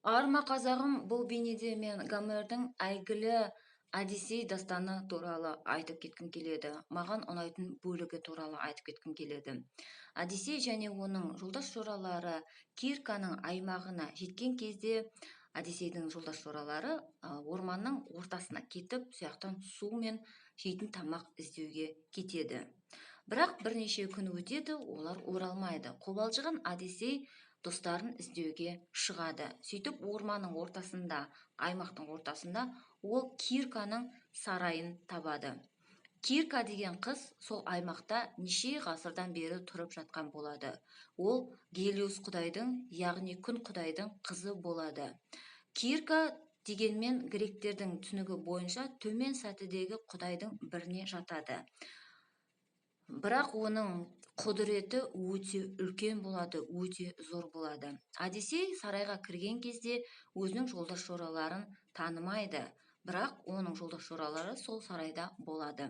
Арма, қазағым, бұл бейнеде мен Гомердің әйгілі «Одиссей» дастаны туралы айтып кеткім келеді. Маған ұнайтын бөлігі туралы айтып кеткім келеді. Одиссей және оның жолдас жоралары Кирканың аймағына жеткен кезде, Одиссейдің жолдас жоралары орманның ортасына кетіп, сол су мен жейтін тамақ іздеуге кетеді. Бірақ бірнеше күн өтеді, олар оралмайды. Қобалжыған Одиссей достарын іздеуге шығады. Сөйтіп, орманның ортасында, аймақтың ортасында ол Кирканың сарайын табады. Кирка деген қыз сол аймақта неше ғасырдан бері тұрып жатқан болады. Ол Гелиос құдайдың, яғни күн құдайдың қызы болады. Кирка дегенмен гректердің түсінігі бойынша төмен сатыдегі құдайдың біріне жатады, бірақ оның құдіреті өте үлкен болады, өте зор болады. Одиссей сарайға кірген кезде өзінің жолдас жораларын танымайды, бірақ оның жолдас жоралары сол сарайда болады.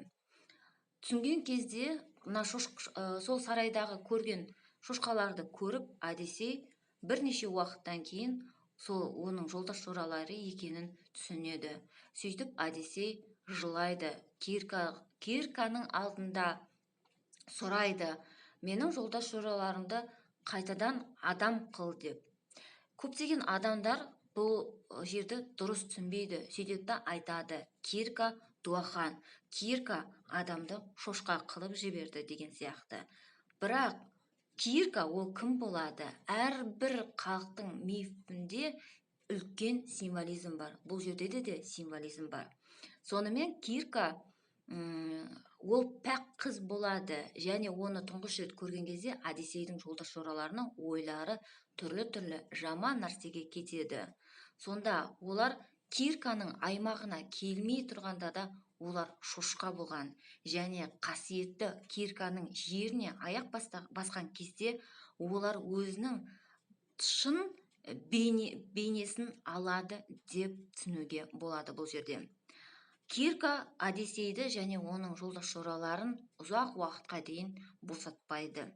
Түсінген кезде, мына сол сарайдағы көрген шошқаларды көріп, Одиссей бірнеше уақыттан кейін сол оның жолдас жоралары екенін түсінеді. Сөйтіп, Одиссей жылайды, Кирканың алдында сұрайды: «Менің жолдас жораларымды қайтадан адам қыл», – деп. Көптеген адамдар бұл жерді дұрыс түсінбейді. Сөйтеді да айтады: «Кирка дуахан, Кирка адамды шошқа қылып жіберді», – деген сияқты. Бірақ Кирка ол кім болады? Әрбір халықтың мифінде үлкен символизм бар, бұл жерде де символизм бар. Сонымен, Кирка ол пәк қыз болады және оны тұңғыш рет көрген кезде Одиссейдің жолдас жораларының ойлары түрлі-түрлі жаман нәрсеге кетеді. Сонда олар Кирканың аймағына келмей тұрғанда да олар шошқа болған және қасиетті Кирканың жеріне аяқ басқан кезде олар өзінің шын бейнесін алады деп түсінуге болады. Бұл жерде Кирка Одиссейді және оның жолдас жораларын ұзақ уақытқа дейін босатпайды.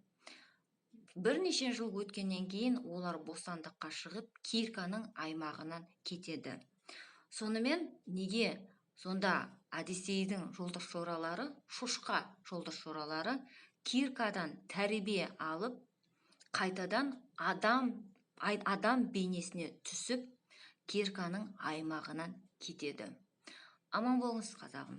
Бірнеше жыл өткеннен кейін олар бостандыққа шығып, Кирканың аймағынан кетеді. Сонымен, неге сонда Одиссейдің жолдас жоралары, шошқа жолдас жоралары Киркадан тәрбие алып, қайтадан адам бейнесіне түсіп, Кирканың аймағынан кетеді? Аман болыңыз, қазағым!